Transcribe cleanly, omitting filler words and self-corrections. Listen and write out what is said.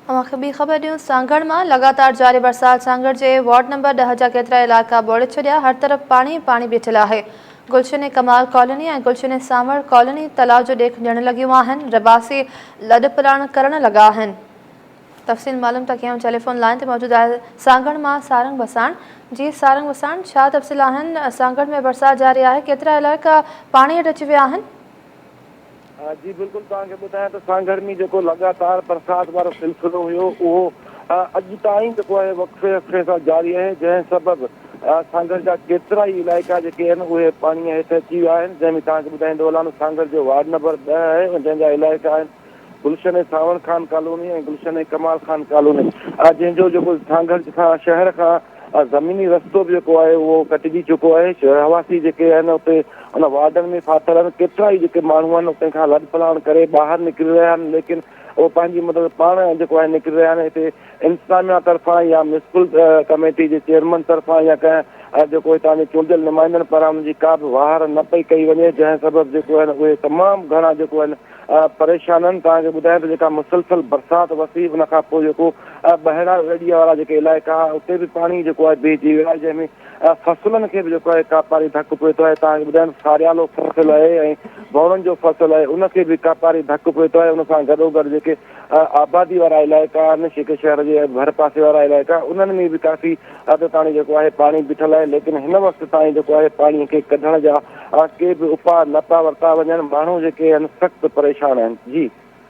اوهان کي ٻي خبر ڏيون سانگهڙ مان لڳاتار جاري برسات سانگهڙ جي وارڊ نمبر ڏهه جا ڪيترائي علائقا ٻوڙي ڇڏيا هر طرف پاڻي ئي پاڻي بيٺل آهي گلشن ڪمال ڪالوني ۽ گلشن سانوڻ ڪالوني تلاء جو ڏيک ڏيڻ لڳيون آهن رهواسي لڏ پلاڻ ڪرڻ لڳا آهن تفصيل معلوم ٿا ڪيون ٽيليفون لائين تي موجود آهي سانگهڙ مان سارنگ وساڻ جي سارنگ وساڻ ڇا تفصيل آهن سانگهڙ ۾ برسات جاري آهي ڪيترا علائقا پاڻي هيٺ اچي ويا آهن. جي بلڪل توهان کي ٻڌايان ته سانگهڙ ۾ جيڪو لڳاتار برسات وارو سلسلو هيو اهو اڄ تائين جيڪو آهي وقفي وقفي سان جاري آهي جنهن سبب سانگهڙ جا ڪيترائي علائقا جيڪي آهن اهي پاڻي هيٺ اچي ويا آهن جنهن ۾ توهان کي ٻڌائيندو هلان ته سانگهڙ جو وارڊ نمبر ڏهه آهي ۽ جنهن جا علائقا آهن گلشن سانوڻ خان ڪالوني ۽ گلشن ڪمال خان ڪالوني جنهن جو جيڪو سانگهڙ کان شهر کان زميني رستو به جيڪو آهي اهو ڪٽجي چڪو آهي، رهواسي جيڪي آهن اتي ان وارڊن ۾ ڦاٿل آهن، ڪيترائي جيڪي ماڻهو آهن اتي کان لڏپلاڻ ڪري ٻاهر نڪري رهيا آهن ليڪن اهو پنهنجي مدد پاڻ جيڪو آهي نڪري رهيا آهن، هتي انتظاميا طرفان يا ميونسپل ڪميٽي جي چيئرمن طرفان يا ڪنهن جيڪو هتان جي چونڊيل نمائندن پاران انهن جي ڪا به واهر نه پئي ڪئي وڃي جنهن سبب جيڪو آهن اهي تمام گهڻا جيڪو آهن پريشان آهن، توهان کي ٻڌايان ته جيڪا مسلسل برسات وسي ان کان پوء جيڪو ٻهڙا رڙيء وارا جيڪي علائقا هئا اتي به پاڻي جيڪو آهي بيهجي ويو آهي جنهن ۾ فصلن کي به جيڪو آهي ڪاپاري ڌڪ پهتو آهي توهان کي ٻڌايان ته ساريالو فصل آهي ۽ ووڻن جو فصل آهي ان کي به ڪاپاري ڌڪ پهتو آهي ان سان گڏوگڏ جيڪي آبادي وارا علائقا آهن جيڪي شهر جي ڀر پاسي وارا علائقا انهن ۾ به ڪافي حد تاڻي جيڪو آهي پاڻي بيٺل آهي ليڪن هن وقت تائين جيڪو آهي پاڻي کي ڪڍڻ جا ڪي به اپاء نه پيا ورتا وڃن ماڻهو جيڪي آهن سخت پريشان آهن جي.